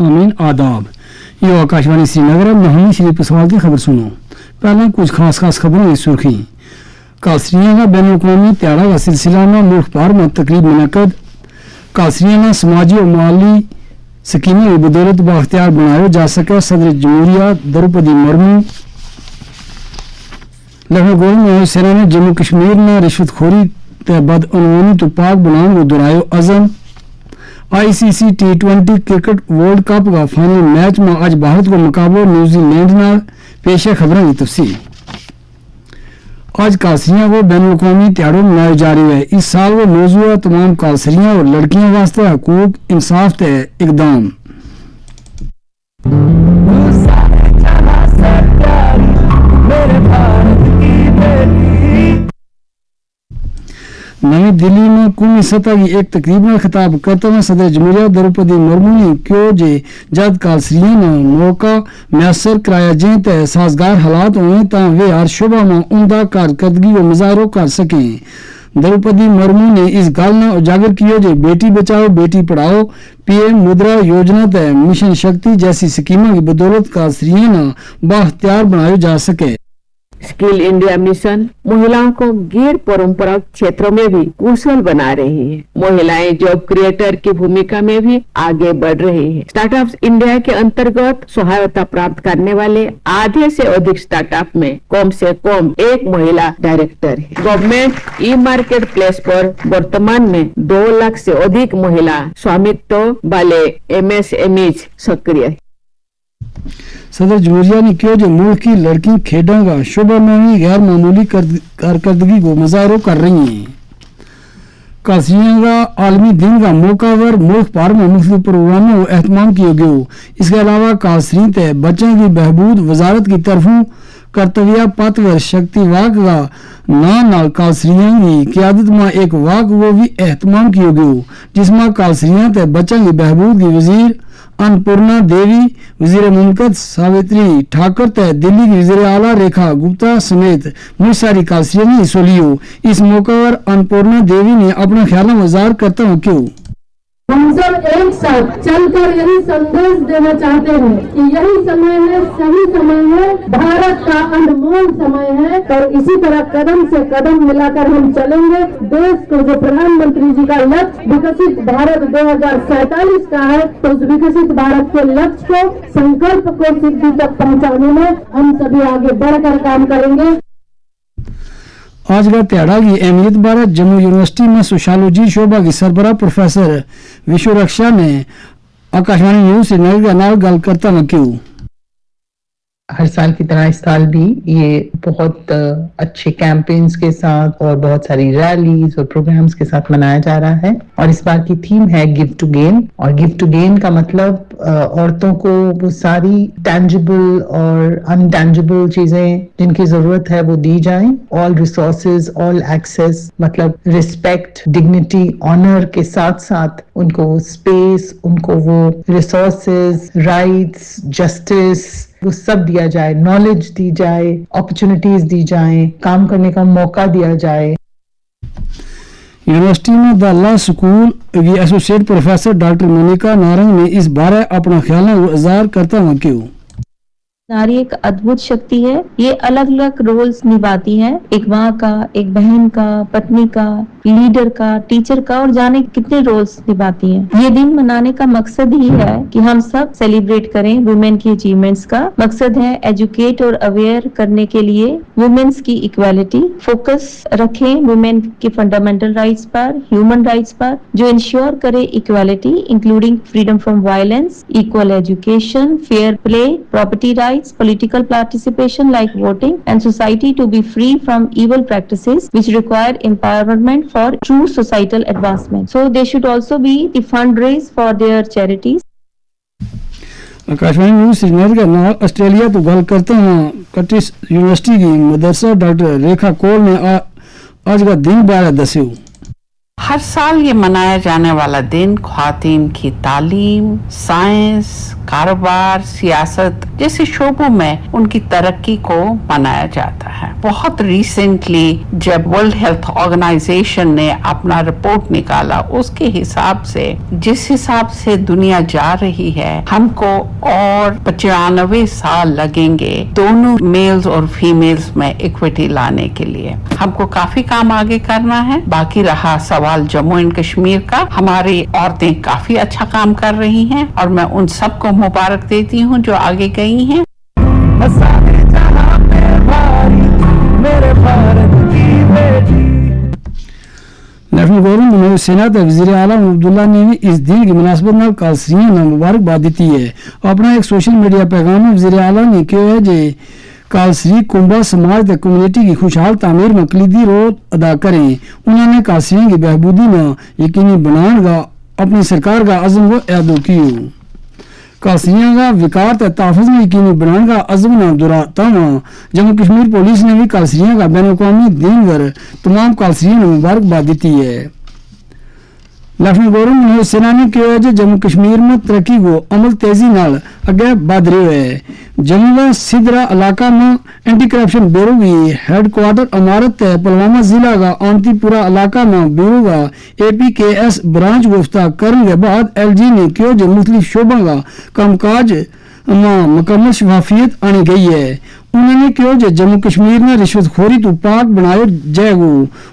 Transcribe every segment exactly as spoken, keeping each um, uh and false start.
امین آداب۔ یوہ آکاشوانی سری نگر ہے۔ محمد شریف پسوال کی خبر سنو۔ پہلاں کچھ خاص خاص خبروں کی سرخی۔ کالسریاں کا بین الاقوامی تیاڑا کا سلسلہ ما ملک پار ما تقریب منعقد۔ کالسریاں نا سماجی و مالی سکیموں کی بدولت بااختیار بنایو جا سکے، صدر جمہوریہ دروپدی مرمو۔ لکھنؤ گورنر نے سینا نے جموں کشمیر نا رشوت خوری تے بدعنوانی تو پاک بنان کو دہرایو عزم۔ آئی سی سی ٹی ٹوئنٹی کرکٹ ورلڈ کپ کا فائنل میچ ما اج بھارت کو مقابلو نیوزی لینڈ نال۔ پیش ہے خبراں کی تفصیل۔ اج کالسریاں کو بین الاقوامی تیاڑو منایو جا رہیو ہے۔ اس سال کو موضوع ہے تمام کالسریاں اور لڑکیاں واسطے حقوق انصاف تے اقدام۔ نوی دہلی میں قومی سطح کی ایک تقریب میں خطاب کرتا ہوا صدر جمہوریہ دروپدی مرمو نے کہیو جے جد کالسریاں نا موقع میسر کرایا جیں تے سازگار حالات ہوئیں تاں ویہ ہر شعبہ ما عمدہ کارکردگی و مظاہرو کر سکیں۔ دروپدی مرمو نے اس گل نا اجاگر کیو جے بیٹی بچاؤ بیٹی پڑھاؤ، پی ایم مدرا یوجنا تے مشن شکتی جیسی سکیماں کی بدولت کالسریاں نا بااختیار بنایو جا سکے۔ اسکل انڈیا مشن مہیلاؤں کو غیر پرمپرا کھیتروں میں بھی کوشل بنا رہی ہے۔ مہیلائیں جاب کریئٹر کی بھومیکا میں بھی آگے بڑھ رہی ہے۔ اسٹارٹ اپس انڈیا کے انترگت سہایتا پراپت کرنے والے آدھے سے ادھک اسٹارٹ اپ میں کم سے کم ایک مہیلا ڈائریکٹر ہے۔ گورنمنٹ ای مارکیٹ پلیس پر برتمان میں دو لاکھ سے ادھک مہیلا سوامیتو والے ایم ایس ایم ایچ سکریہ ہے۔ صدر جمہوریہ نے کہیو جے ملک کی لڑکی کھیڈاں کا شعبہ میں بھی غیر معمولی کارکردگی کو مظاہرو کر رہی ہیں۔ کالسریاں کا عالمی دن کا موقع پر ملک پار میں مختلف پروگراموں کو اہتمام کیو گیو۔ اس کے علاوہ کالسری تے بچاں کی بہبود وزارت کی طرفوں کرتویہ پاتور شکتی واک کا ناں نال کالسریاں کی قیادت ما ایک واک کو بھی اہتمام کیو گیو، جس ما کالسریاں تے بچاں کی بہبود کی وزیر انپورنا دیوی، وزیر مملکت ساوتری ٹھاکر تے دلی کی وزیر اعلیٰ ریکھا گپتا سمیت مچ ساری کالسریاں نے حصو لیو۔ اس موقع پر انپورنا دیوی نے اپنا خیالاں مظاہر کرتا ہوا کہیو۔ ہم سب ایک ساتھ چل کر یہی سندیش دینا چاہتے ہیں کہ یہی سمے میں صحیح سمے میں بھارت کا انمول سمے ہے اور اسی طرح قدم سے قدم ملا کر ہم چلیں گے۔ دیش کو جو پردھان منتری جی کا لکش وکست بھارت دو ہزار سینتالیس کا ہے، تو اس وکست بھارت کے لکش کو سنکلپ کو سدھی تک پہنچانے میں ہم سبھی آگے بڑھ کر کام کریں گے۔ آج کا تہاڑا کی اہمیت بارے جموں یونیورسٹی میں سوشالوجی شعبہ کی سربراہ پروفیسر وشو رکشا نے آکاشوانی نیوز سری نگر کے نال گل کرتا ہوا کہیو۔ ہر سال کی طرح اس سال بھی یہ بہت اچھے کیمپینز کے ساتھ اور بہت ساری ریلیز اور پروگرامز کے ساتھ منایا جا رہا ہے۔ اور اس بار کی تھیم ہے گیو ٹو گین، اور گیو ٹو گین کا مطلب عورتوں کو وہ ساری ٹینجیبل اور انٹینجیبل چیزیں جن کی ضرورت ہے وہ دی جائیں۔ آل ریسورسز، آل ایکسیس، مطلب رسپیکٹ، ڈگنیٹی، آنر کے ساتھ ساتھ ان کو اسپیس، ان کو وہ ریسورسز، رائٹس، جسٹس، وہ سب دیا جائے، نالج دی جائے، اپرچونیٹیز دی جائیں، کام کرنے کا موقع دیا جائے۔ یونیورسٹی میں دا لا سکول کی ایسوسیٹ پروفیسر ڈاکٹر مونیکا نارنگ نے اس بارے اپنا خیالاں کو اظہار کرتا ہوا کہیو۔ ناری ایک ادبھت شکتی ہے۔ یہ الگ الگ رولز نبھاتی ہے، ایک ماں کا، ایک بہن کا، پتنی کا، لیڈر کا، ٹیچر کا اور جانے کتنے رولز نبھاتی ہیں۔ یہ دن منانے کا مقصد ہی ہے کہ ہم سب سیلیبریٹ کریں ویمن کی اچیومنٹس کا۔ مقصد ہے ایجوکیٹ اور اویئر کرنے کے لیے ویمنس کی ایکوالٹی، فوکس رکھیں ویمن کے فنڈامنٹل رائٹس پر، ہیومن رائٹس پر، جو انشیور کرے ایکوالٹی انکلوڈنگ فریڈم فرام وائلنس، ایکول ایجوکیشن، فیئر پلے، پراپرٹی رائٹس، پولیٹیکل پارٹیسپیشن لائک ووٹنگ اینڈ سوسائٹی ٹو بی فری فرام ایول پریکٹسز وچ ریکوائر ایمپاورمنٹ فار ٹرو سوسائٹل ایڈوانسمنٹ۔ سو دے شوڈ آلسو بی دی فنڈ ریز فار دیئر چیریٹیز۔ آکاشوانی نیوز سری نگر کے نال آسٹریلیا تو گل کرتا ہوا کٹس یونیورسٹی کی مدرسہ ڈاکٹر ریکھا کول نے آج کا دن بارے دسیو۔ ہر سال یہ منایا جانے والا دن خواتین کی تعلیم، سائنس، کاروبار، سیاست جیسے شعبوں میں ان کی ترقی کو منایا جاتا ہے۔ بہت ریسنٹلی جب ورلڈ ہیلتھ آرگنائزیشن نے اپنا رپورٹ نکالا، اس کے حساب سے، جس حساب سے دنیا جا رہی ہے، ہم کو اور پچانوے سال لگیں گے دونوں میلز اور فیمیلز میں ایکویٹی لانے کے لیے۔ ہم کو کافی کام آگے کرنا ہے۔ باقی رہا سوال جموں اینڈ کشمیر کا، ہماری عورتیں کافی اچھا کام کر رہی ہیں اور میں ان سب کو مبارک دیتی ہوں جو آگے گئی ہیں۔ ہسارے جہاں پہ بھاری، میرے بھارت کی بیٹی۔ لیفٹننٹ گورنر منوج سنہا تے وزیر اعلیٰ عبداللہ نے بھی اس دن کی مناسبت نال کالسریاں نا مبارکباد دتی ہے۔ اپنا ایک سوشل میڈیا پیغام میں وزیر اعلیٰ نے کہیو ہے جے کالسری کنبہ سماج تے کمیونٹی کی خوشحال تعمیر ما کلیدی رول ادا کریں۔ انہوں نے کالسریاں کی بہبودی نا یقینی بنان کا اپنی سرکار کا عزم کو اعادو کیو۔ کالسریاں کا وقار تے تحفظ میں یقینی بنان کا عزم نا دراتا ہوا جموں کشمیر پولیس نے بھی کالسریاں کا بین الاقوامی دن ور تمام کالسریاں نے مبارکباد دتی ہے۔ لیفٹننٹ گورنر منوج سنہا نے کہیو ہے جے جموں کشمیر میں ترقی کو عمل تیزی نال اگے بدھ رہیو ہے۔ جموں کا سدرا علاقہ میں اینٹی کرپشن بیورو کی ہیڈ کوارٹر عمارت تے پلوامہ ضلع کا آمتی پورا علاقہ میں بیورو کا اے پی کے ایس برانچ گفتہ کرن کے بعد ایل جی نے کہیو جے مختلف شعباں کا کم کاج ما مکمل شفافیت آنی گئی ہے۔ انہوں نے کہیو جے جموں کشمیر نا رشوت خوری تو پاک بنایو جائے گو۔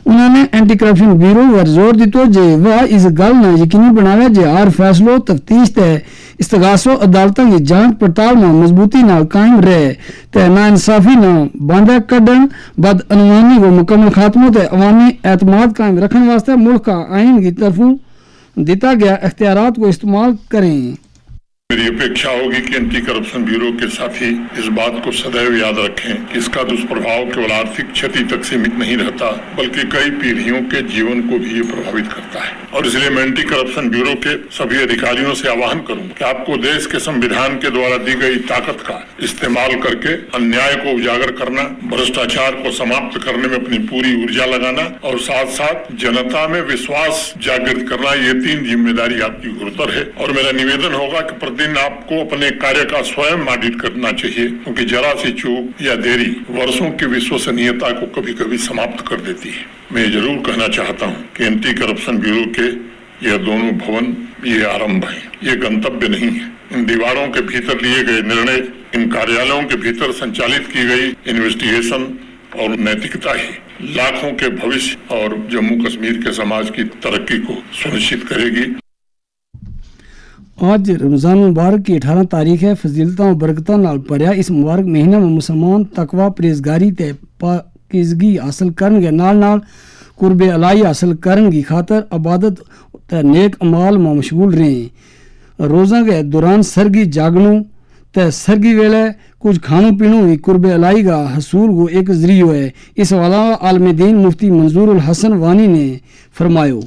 انہوں نے اینٹی کرپشن بیورو پر زور دیتو جے وہ اس گل نا یقینی بناوے جے ہر فیصلو تفتیش تے استغاثو عدالتاں کی جانچ پڑتال ما مضبوطی نال قائم رہے تے ناانصافی نا باندھا کڈن بد عنوانی کو مکمل خاتمو تے عوامی اعتماد قائم رکھن واسطے ملک کا آئین کی طرفوں دتا گیا اختیارات کو استعمال کریں۔ میری اپیکشا ہوگی کہ اینٹی کرپشن بیورو کے ساتھی اس بات کو سدیو یاد رکھیں کہ اس کا دشپربھاؤ کیول آرتھک چھتی تک سیمت نہیں رہتا، بلکہ کئی پیڑھیوں کے جیون کو بھی یہ پربھاوت کرتا ہے۔ اور اس لیے میں اینٹی کرپشن بیورو کے سبھی ادھیکاریوں سے آواہن کروں کہ آپ کو دیش کے سمبیدھان کے دوارا دی گئی طاقت کا استعمال کر کے انیائے کو اجاگر کرنا، بھرشٹاچار کو سماپت کرنے میں اپنی پوری ارجا لگانا اور ساتھ ساتھ جنتا میں وشواس جاگرت کرنا، یہ تین ذمہ داری آپ کی گردر ہے۔ اور میرا نویدن ہوگا کہ پرتدن آپ کو اپنے کاریہ کا سوئم آڈٹ کرنا چاہیے، کیونکہ ذرا سی چوک یا دیری ورسوں کی وشوسنیتا کو کبھی کبھی سماپت کر دیتی ہے۔ میں یہ ضرور کہنا چاہتا ہوں کہ اینٹی کرپشن بیورو کے یہ دونوں بھون یہ آرمبھ ہیں، یہ گنتبیہ نہیں ہے۔ ان دیواروں کے بھیتر لیے گئے نرنے، ان کاریالوں کے بھیتر سنچالت کی گئی انویسٹیگیشن اور نیتکتا ہی لاکھوں کے بھوشیہ اور جموں کشمیر کے سماج کی ترقی کو سنشچت کرے گی۔ آج رمضان المبارک کی اٹھارہ تاریخ ہے۔ فضیلتاں و برکتاں نال پریا اس مبارک مہینہ میں مسلمان تقوی پرہیزگاری تے پاکیزگی حاصل کرن کے نال نال قرب الہی حاصل کرن کی خاطر عبادت تے نیک اعمال ما مشغول رہیں۔ روزاں کے دوران سرگی جاگنو تے سرگی ویلے کچھ کھانو پینو وی قرب الہی کا حصول کو ایک ذریعو ہے۔ اس حوالہ عالم دین مفتی منظور الحسن وانی نے فرمایو۔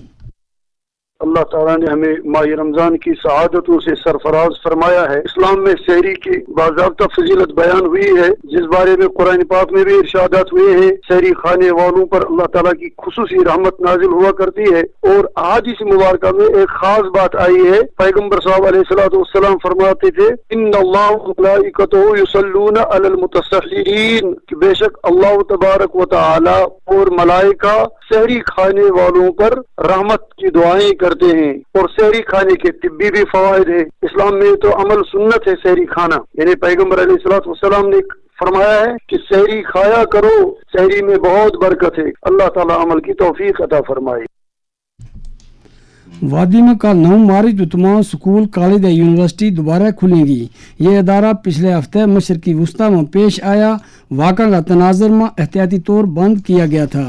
اللہ تعالیٰ نے ہمیں ماہ رمضان کی سعادتوں سے سرفراز فرمایا ہے۔ اسلام میں سحری کی باضابطہ فضیلت بیان ہوئی ہے، جس بارے میں قرآن پاک میں بھی ارشادات ہوئے ہیں۔ سحری کھانے والوں پر اللہ تعالیٰ کی خصوصی رحمت نازل ہوا کرتی ہے۔ اور احادیث مبارکہ میں ایک خاص بات آئی ہے۔ پیغمبر صاحب علیہ الصلوۃ والسلام فرماتے تھے، ان اللہ و ملائکتہ یصلون علی المتسحرین، کہ بے شک اللہ تبارک و تعالیٰ اور ملائکہ سحری کھانے والوں پر رحمت کی دعائیں کرتے ہیں۔ اور سحری کھانے کے طبی بھی فوائد ہیں۔ اسلام میں تو عمل سنت ہے سحری کھانا، یعنی پیغمبر علیہ الصلوۃ والسلام نے فرمایا ہے کہ سحری کھایا کرو، سحری میں بہت برکت ہے۔ اللہ تعالیٰ عمل کی توفیق عطا فرمائے۔ وادی ما کل نو مارچ تو تمام سکول، کالج تے یونیورسٹی دوبارہ کھلیں گی۔ یہ ادارہ پچھلے ہفتے مشرقی وسطی ما پیش آیا واقعہ کا تناظر ما احتیاطی طور بند کیا گیا تھا۔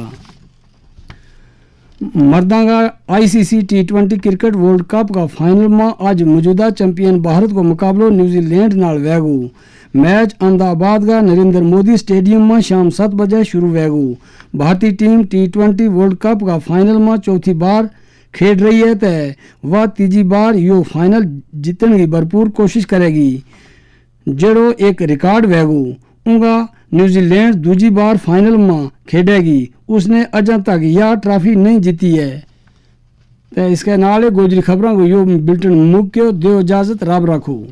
مرداں کا آئی سی سی ٹی ٹوئنٹی کرکٹ ورلڈ کپ کا فائنل ما آج موجودہ چیمپئن بھارت کو مقابلو نیوزی لینڈ نال ویگو۔ میچ احمد آباد کا نریندر مودی اسٹیڈیم ما شام ست بجے شروع ویگو۔ بھارتی ٹیم ٹی ٹوئنٹی ورلڈ کپ کا فائنل ما چوتھی بار کھیڈ رہی ہے تے واہ تیجی بار یوہ فائنل جتن کی بھرپور کوشش کرے گی، جیڑو ایک ریکارڈ ویگو۔ اونگا نیوزی لینڈ دوجی بار فائنل ما کھیڈے گی۔ اس نے اجاں تک یاہ ٹرافی نہیں جتی ہے۔ تے اس کے نال ہی گوجری خبراں کو یوہ بلٹن مک کیو۔ دیو اجازت، رب رکھو۔